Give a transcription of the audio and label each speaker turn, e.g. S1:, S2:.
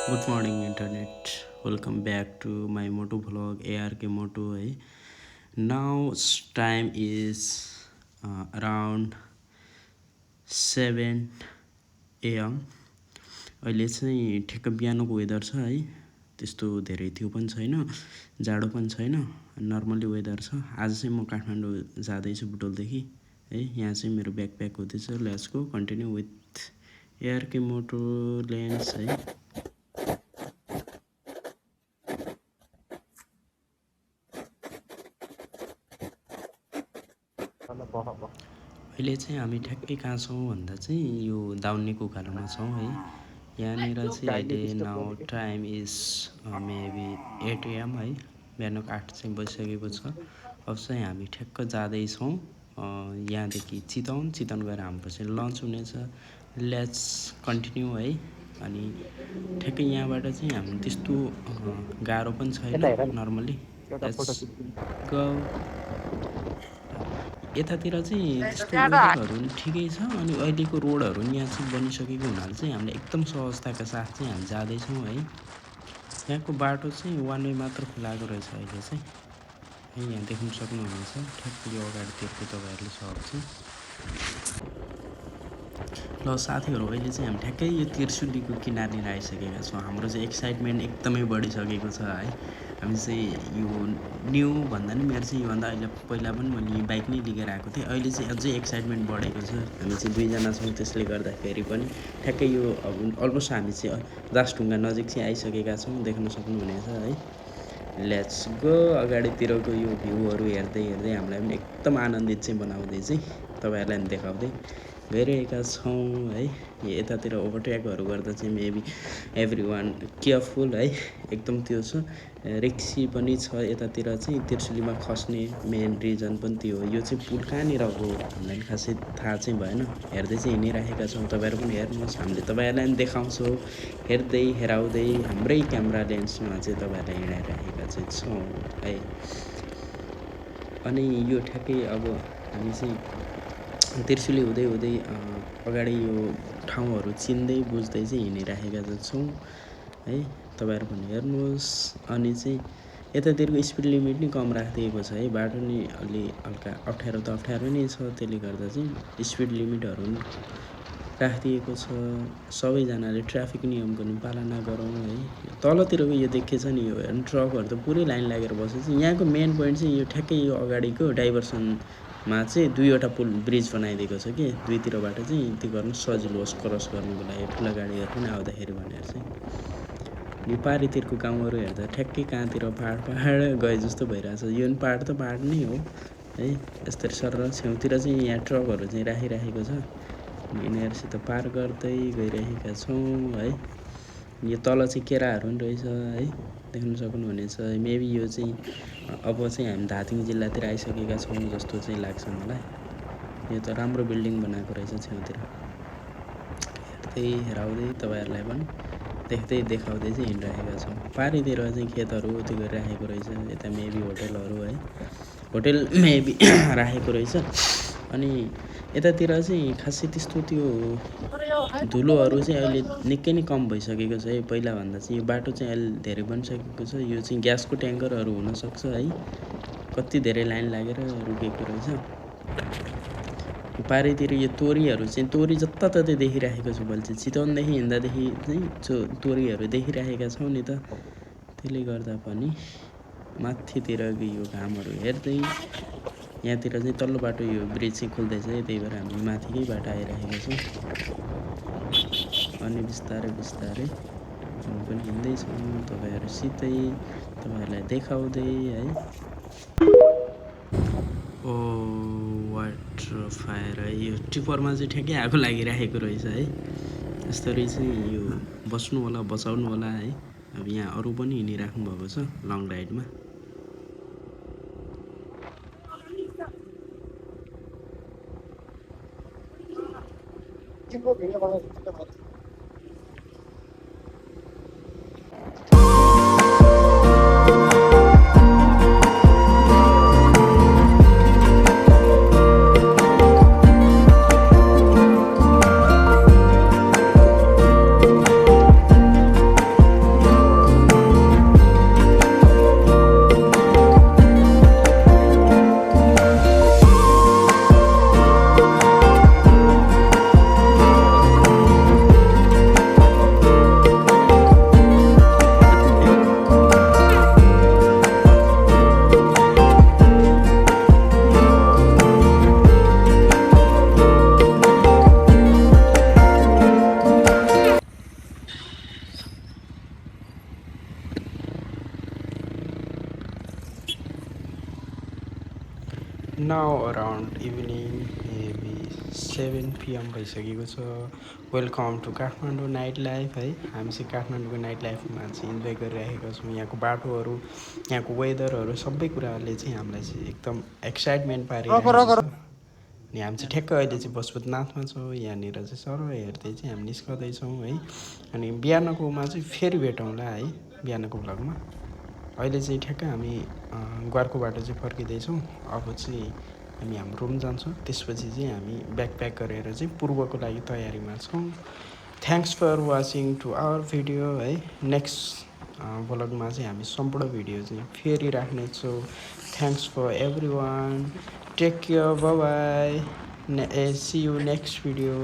S1: Good morning internet. Welcome back to my moto vlog ARK Moto है. Now time is around 7 AM. अहिले चाहिँ ठिक्क बिहानको weather छ है. त्यस्तो धेरै थियो पनि छैन, जाडो पनि छैन, नर्मली वेदर छ. आज चाहिँ म काठमाडौँ जाँदैछु बुटोलदेखि है. यहाँ चाहिँ मेरो ब्याकप्याक हुँदैछ. Let's go continue with ARK मोटो लेन्स है. अहिले चाहिँ हामी ठ्याक्कै कहाँ छौँ भन्दा चाहिँ यो दाउन्नेको उकालोमा छौँ है. यहाँनिर चाहिँ अहिले now time is maybe 8 AM है. बिहानको 8 चाहिँ बजिसकेको छ. अब चाहिँ हामी ठ्याक्क जाँदैछौँ यहाँदेखि चितवन गएर हाम्रो चाहिँ लन्च हुनेछ. लेट्स कन्टिन्यू है. अनि ठ्याक्कै यहाँबाट चाहिँ हामी त्यस्तो गाह्रो पनि छैन नर्मली. Let's go. यतातिर चाहिँ त्यस्तो वेदरहरू पनि ठिकै छ. अनि अहिलेको रोडहरू यहाँ चाहिँ बनिसकेको हुनाले चाहिँ हामीले एकदम सहजताका साथ चाहिँ हामी जाँदैछौँ है. यहाँको बाटो चाहिँ वान वे मात्र खुलाएको रहेछ अहिले चाहिँ है. यहाँ देख्न सक्नुहुनेछ ठ्याक्कै यो अगाडितिरको तपाईँहरूले सहज चाहिँ. ल साथीहरू, अहिले चाहिँ हामी ठ्याक्कै यो तिर्सुलीको किनारनिर आइसकेका छौँ. हाम्रो चाहिँ एक्साइटमेन्ट एकदमै बढिसकेको छ है. हामी चाहिँ यो न्यू भन्दा नि मेरो चाहिँ योभन्दा अहिले पहिला पनि मैले बाइक नै लिएर आएको थिएँ. अहिले चाहिँ अझै एक्साइटमेन्ट बढेको छ. हामी चाहिँ दुईजना छौँ, त्यसले गर्दाखेरि पनि ठ्याक्कै यो अलमोस्ट हामी चाहिँ दासढुङ्गा नजिक चाहिँ आइसकेका छौँ. देख्न सक्नुहुनेछ है. Let's go. अगाडितिरको यो भ्यूहरू हेर्दै हेर्दै हामीलाई पनि एकदम आनन्दित चाहिँ बनाउँदै चाहिँ तपाईँहरूलाई पनि देखाउँदै गइरहेका छौँ है. यतातिर ओभरटेकहरू गर्दा चाहिँ मेबी एभ्री वान केयरफुल है. एकदम त्यो छ, रिक्सी पनि छ. यतातिर चाहिँ तिर्सुलीमा खस्ने मेन रिजन पनि त्यो हो. यो चाहिँ पुल कहाँनिर हो भन्दा खासै थाहा चाहिँ भएन. हेर्दै चाहिँ हिँडिरहेका छौँ. तपाईँहरू पनि हेर्नुहोस्, हामीले तपाईँहरूलाई पनि देखाउँछौँ. हेर्दै हेराउँदै हाम्रै क्यामेरा लेन्समा चाहिँ तपाईँहरूलाई हिँडाइरहेका चाहिँ छौँ है. अनि यो ठ्याक्कै अब हामी चाहिँ तिर्सुली हुँदै हुँदै अगाडि यो ठाउँहरू चिन्दै बुझ्दै चाहिँ हिँडिरहेका छौँ है. तपाईँहरू पनि हेर्नुहोस्. अनि चाहिँ यतातिरको स्पिड लिमिट नि कम राखिदिएको छ है. बाटो नि अलि हल्का अप्ठ्यारो त अप्ठ्यारो नै छ. त्यसले गर्दा चाहिँ स्पिड लिमिटहरू पनि राखिदिएको छ. सबैजनाले ट्राफिक नियमको नि पालना गरौँ है. तलतिरको यो देखेछ नि, यो हेर्नु ट्रकहरू त पुरै लाइन लागेर बसेछ. यहाँको मेन पोइन्ट चाहिँ यो ठ्याक्कै यो अगाडिको डाइभर्सनमा चाहिँ दुईवटा पुल ब्रिज बनाइदिएको छ कि दुईतिरबाट चाहिँ त्यो गर्नु सजिलो होस् क्रस गर्नुको लागि, ठुला गाडीहरू पनि आउँदाखेरि भनेर चाहिँ. यो पारितिरको गाउँहरू हेर्दा ठ्याक्कै कहाँतिर पाहाड गए जस्तो भइरहेछ. यो पनि पाहाड त पाहाड नै हो है. यस्तरी सर छेउतिर चाहिँ यहाँ ट्रकहरू चाहिँ राखिराखेको छ. यिनीहरूसित पार गर्दै गइरहेका छौँ है. यो तल चाहिँ केराहरू पनि रहेछ है. देख्न सक्नुहुनेछ. मेबी यो चाहिँ अब चाहिँ हामी धादिङ जिल्लातिर आइसकेका छौँ जस्तो चाहिँ लाग्छ मलाई. यो त राम्रो बिल्डिङ बनाएको रहेछ छेउतिर. हेर्दै हेराउँदै तपाईँहरूलाई पनि देख्दै देखाउँदै चाहिँ हिँडिरहेका छौँ. पारितिर चाहिँ खेतहरू त्यो गरिराखेको रहेछ. यता मेबी होटेलहरू है, होटेल मेबी राखेको रहेछ. अनि यतातिर चाहिँ खासै त्यस्तो त्यो धुलोहरू चाहिँ अहिले निकै नै कम भइसकेको छ है. पहिलाभन्दा चाहिँ यो बाटो चाहिँ अहिले धेरै बनिसकेको छ. यो चाहिँ ग्यासको ट्याङ्करहरू हुनसक्छ है. कति धेरै लाइन लागेर रुकेको रहेछ. पारितिर यो तोरीहरू चाहिँ तोरी जताततै देखिराखेको छु. मैले चाहिँ चितवनदेखि हिँड्दादेखि चाहिँ तोरीहरू देखिराखेका छौँ नि त. त्यसले गर्दा पनि माथितिरको यो घामहरू हेर्दै यहाँतिर चाहिँ तल्लो बाटो यो ब्रिज चाहिँ खुल्दैछ है. त्यही भएर हामी माथिकै बाटो आइरहेका छौँ. अनि बिस्तारै बिस्तारै हामी पनि हिँड्दैछौँ तपाईँहरूसितै, तपाईँहरूलाई देखाउँदै है. ओ वाटर फायर है. यो टिपरमा चाहिँ ठ्याक्कै आगो लागिरहेको रहेछ है. यस्तरी चाहिँ यो बस्नु होला, बचाउनु होला है. अब यहाँ अरू पनि हिँडिराख्नु भएको छ लङ राइडमा. Now around evening maybe 7 PM भइसकेको छ। Welcome to Kathmandu night life है। हामी चाहिँ काठमाडौँको नाइट लाइफमा चाहिँ इन्जोय गरिरहेका छौँ। यहाँको बाटोहरू, यहाँको वेदरहरू सबै कुराहरूले चाहिँ हामीलाई चाहिँ एकदम एक्साइटमेन्ट पारिरहेको छ। अनि हामी चाहिँ ठ्याक्क अहिले चाहिँ पशुपतिनाथमा छौँ। यहाँनिर चाहिँ सर हेर्दै चाहिँ हामी निस्कँदैछौँ है। अनि बिहानकोमा चाहिँ फेरि भेटौँला है, बिहानको भ्लगमा। अहिले चाहिँ ठ्याक्क हामी ग्वारको बाटो चाहिँ फर्किँदैछौँ। अब चाहिँ हामी हाम्रो रुम जान्छौँ। त्यसपछि चाहिँ हामी ब्याक गरेर चाहिँ पूर्वको लागि तयारीमा छौँ। Thanks for watching to our video है। नेक्स्ट भ्लगमा चाहिँ हामी सम्पूर्ण भिडियो चाहिँ फेरि राख्नेछौँ। Thanks for everyone, take care, bye bye, see you next video.